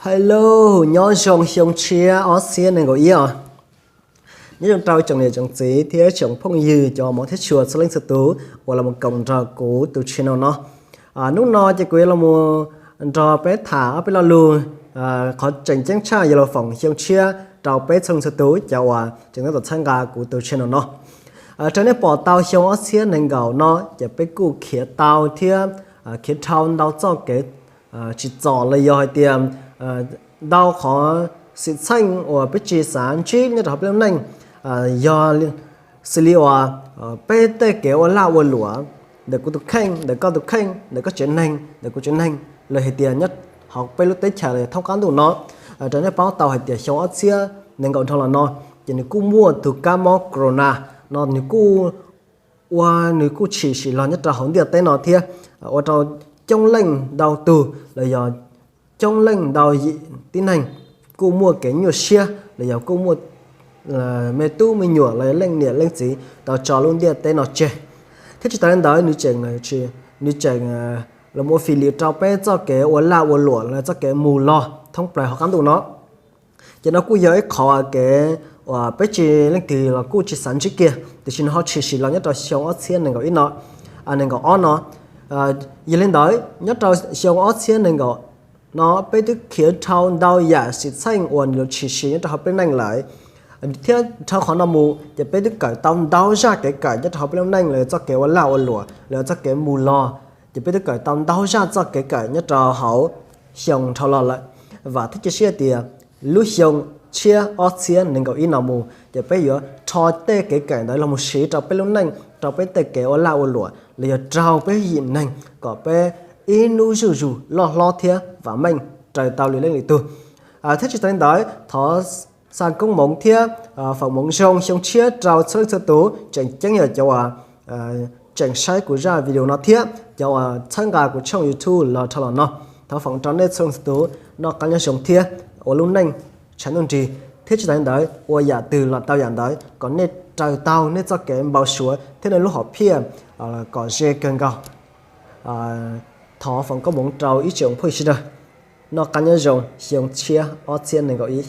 Hello, nyob zoo xyoo tshiab ob txhiab nees nkaum ib os. Nyob zoo rau tsoom niam tsoom txiv thiab tsoom phooj ywg cov mov thiab tshua txhua leej txhua tus uas los koom nrog kuv tus channel no. Hnub no ces kuv yuav los nrog peb tham ob peb lo lus, qhov tseem ceeb tshaj yog los foom xyoo tshiab rau peb txhua leej txhua tus cov uas tseem tab tom txhawb nqa kuv tus channel no. Raws nej pom tau xyoo ob txhiab nees nkaum no ces peb kuj khiav tau thiab khiav dhau ntau txoj kev tsim txom los yog hais tias ntau qhov xwm txheej uas peb tsis xav ntsib nyob rau hauv peb lub neej, yog xws li uas peb tej kev ua laj ua luam, ntawm kuv tus kheej, ntawm koj tus kheej, ntawm koj tsev neeg, ntawm kuv tsev neeg, los hais tias nyob hauv peb lub teb chaws los yog thoob qab ntuj no. Raws nej paub tau hais tias xyoo ob txhiab nees nkaum dhau los no ces nws kuj muaj tus kab mob corona no nws kuj ua nws kuj tshwm sim los nyob rau hauv ntiaj teb no thiab ua rau coob leej ntau tug los yog coob leej ntau yim tib neeg kuj muaj kev nyuaj siab los yog kuj muaj me tub me nyuam los yog leej niam leej txiv tau tso lub ntiaj teb no tseg. Thiab tsis tas li ntawd nws tseem, nws tseem los ua fim lim rau peb txoj kev ua laj ua luam los txoj kev mus los thoob plaws hauv qab ntuj no. Ces no kuj yog ib qhov kev uas peb tsis leej twg los kuj tsis xav ntsib kiag, tiam sis nws ho tshwm sim los nyob rau xyoo ob txhiab nees nkaum ib no, nees nkaum ob no. Yog li ntawd nyob rau xyoo ob txhiab nees nkaum no peb twb khiav dhau ntau yam xwm txheej uas nws los tshwm sim nyob rau hauv peb lub neej lawm, thiab dhau qhov no mus ces peb twb kawm tau ntau zaj kev kawm nyob rau hauv peb lub neej los yog txoj kev ua laj ua luam los yog txoj kev mus los, ces peb twb kawm tau ntau zaj txoj kev kawm nyob rau hauv xyoo dhau los lawm. Vam thiab cia siab tias lub xyoo tshiab ob txhiab nees nkaum ib no mus ces peb yuav rho tej kev kawm ntawd los mus siv rau peb lub neej, rau peb tej kev ua laj ua luam los yog raug peb yim neeg kom peb ib hnub zuj zus loj hlob thiab vam meej raws tau lwm leej lwm tug. Thiab tsis tas li ntawd thov xa koob hmoov thiab foom hmoov zoo xyoo tshiab rau txhua leej txhua tus, tseem ceeb yog cov uas tseem saib kuv zaj video no thiab cov uas txhawb nqa kuv tshooj YouTube los dhau los no. Thov foom rau nej txhua leej txhua tus noj qab nyob zoo thiab ua lub neej tshav ntuj nrig, thiab tsis tas li ntawd ua yam twg los tau yam ntawd kom nej raws tau nej txoj kev npau suav thiab nej lub hom phiaj kom ze kawg nkaus. Thov foom koob hmoov rau ib tsoom phooj ywg sawv daws. Noj qab nyob zoo xyoo tshiab ob txhiab nees nkaum ib.